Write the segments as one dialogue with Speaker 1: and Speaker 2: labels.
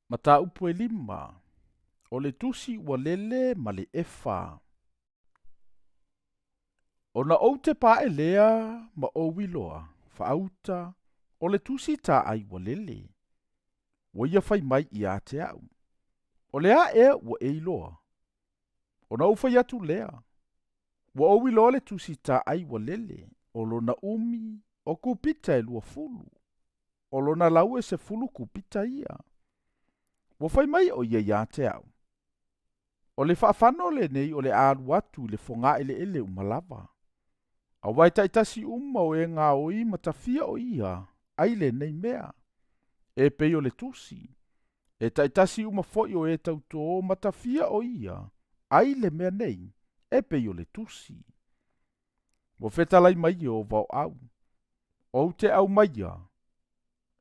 Speaker 1: Mataupu e lima, o le tusi ua lele ma le efa. Ona ou tepa ae lea ma ou iloa, faauta, o le tusi taai ua lele. Ua ia fai mai ia te au, O le a ea ua e iloa? Ona ou fai atu lea, Ua ou iloa le tusi taai ua lele, o lona umi, o kupita e 20, o lona lau e 10 kupita ia. Ua fai mai o ia ia te au, O le faafano lenei o le a alu atu i le fogaeleele uma lava. Aua e taitasi uma o e gaoi ma tafia o ia ai lenei mea, e pei o le tusi, e taitasi uma foi o e tautō ma tafia o ia ai le mea nei, e pei o le tusi. Ua fetalai mai Ieova o au, Ou te aumaia,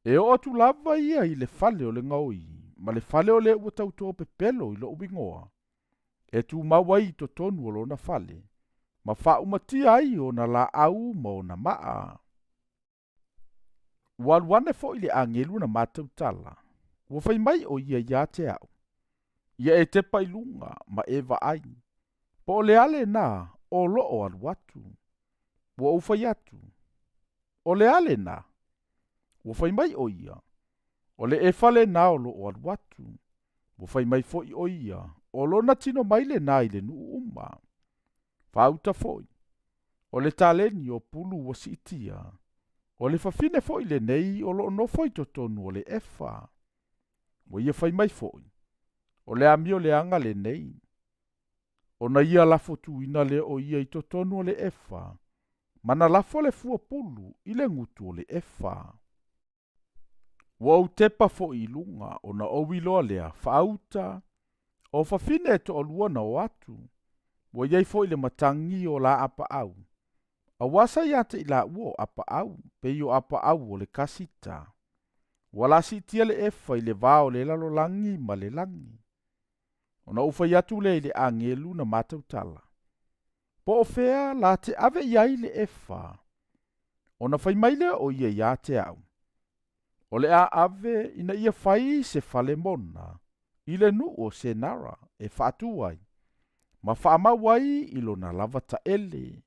Speaker 1: e oo atu lava ia i le fale o le gaoi ma le fale o le ua tautō pepelo i lou igoa, e tumau ai i totonu o lona fale, ma faaumatia ai ona laau ma ona maa. Ua alu ane foi le agelu na matou tala, ua fai mai o ia ia te au, Ia e tepa i luga ma e vaai, po o le a lena o loo alu atu. Ua ou fai atu, O le a lena? Ua fai mai o ia, O le efa lena o loo alu atu. Ua fai mai foi o ia, o lona tino mai lena i le nuu uma. Faauta foi, o le taleni o pulu ua siitia, o le fafine foi lenei o loo nofo i totonu o le efa. Ua ia fai mai foi, o le amio leaga lenei, ona ia lafo tuina lea o ia i totonu o le efa, ma na lafo le fua pulu i le gutu o le efa. Ua ou tepa foi i luga ona ou iloa lea, faauta, o fafine e toalua na o atu, ua i ai foi le matagi o la apaau, aua sa ia te i laua o apaau, pei o apaau o le kasita. Ua la siitia le efa i le va o le lalolagi ma le lagi. Ona ou fai atu lea i le agelu na matou tala, Po o fea la te ave i ai le efa? Ona fai mai lea o ia ia te au, O le a ave ina ia fai se fale mona i le nuu o Senara e faatu ai, ma faamau ai i lona lava taele.